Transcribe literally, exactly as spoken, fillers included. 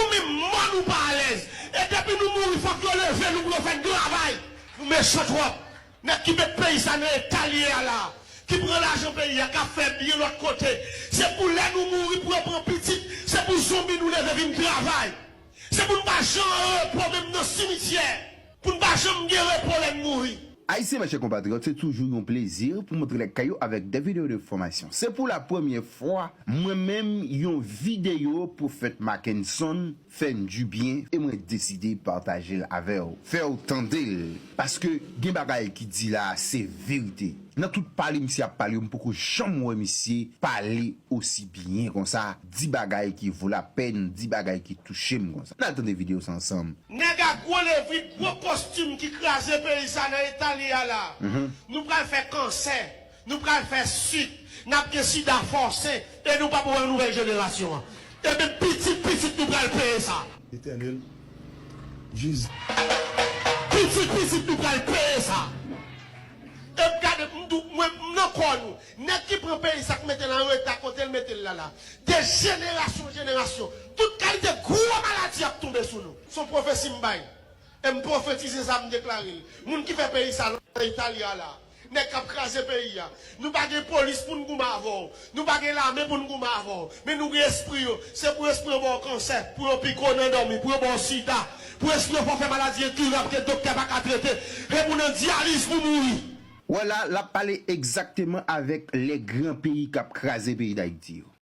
Nou menm mò nou pa alèz. E depi nou mouri, fòk yo leve nou pou yo fè n travay. Nou mechan twòp. Nèg ki met peyi sa nan eta l ye a la, ki pran lajan peyi a, k ap fè byen lòt kote. Se pou lè nou mouri, pou yo pran pitit, se pou zonbi nou leve vin travay. Se pou n pa janm an repo menm nan simityè. Pou n pa janm gen repo lè n mouri. Ayisyen, mes chers compatriotes, se toujou yon plezi pou montre lèk kay yo avèk de videyo de fòmasyon. Se pou la premyè fwa, mwen menm, yon videyo pwofèt Mackenson fè n dibyen e mwen deside pataje l avè w, fè w tande l. Paske gen bagay ki di la, se verite. Nan tout pale misye ap pale yo, m poko janm wè misye pale osi byen konsa, di bagay ki vo lapèn, di bagay ki touche m konsa. N al tande videyo sa ansanm. Nèg a gwo levit, gwo kostim ki kraze peyi sa nan eta l ye a la. Nou pral fè kansè, nou pral fè sik, n ap gen sida fòse, e nou p ap wè nouvèl jenerasyon an. Ebyen, pitit pitit nou pral peye sa. Etènèl, Jezi. Pitit pitit nou pral peye sa. E gade, m di w, mwen, m nan kò nou. Nèg ki pran peyi sa, k mete l an reta kote l mete l la la. De jenerasyon an jenerasyon, tout kalite gwo maladi ap tonbe sou nou. Se yon pwofesi m bay. E m pwofetize sa, m deklare l. Moun ki fè peyi sa nan eta l ye a la. Nèg k ap kraze peyi a. Nou pa gen polis pou n goumen avè w. Nou pa gen lame pou n goumen avè w. Men nou gen espri yo. Se pou espri yo ba w kansè, pou yo pike w nan dòmi, pou yo ba w sida, pou espri yo fè w fè maladi enkirab ke doktè pa ka trete. E pou w nan dyaliz pou mouri. Wè la, l ap pale egzakteman avèk lè gran peyi k ap kraze peyi Dayiti yo.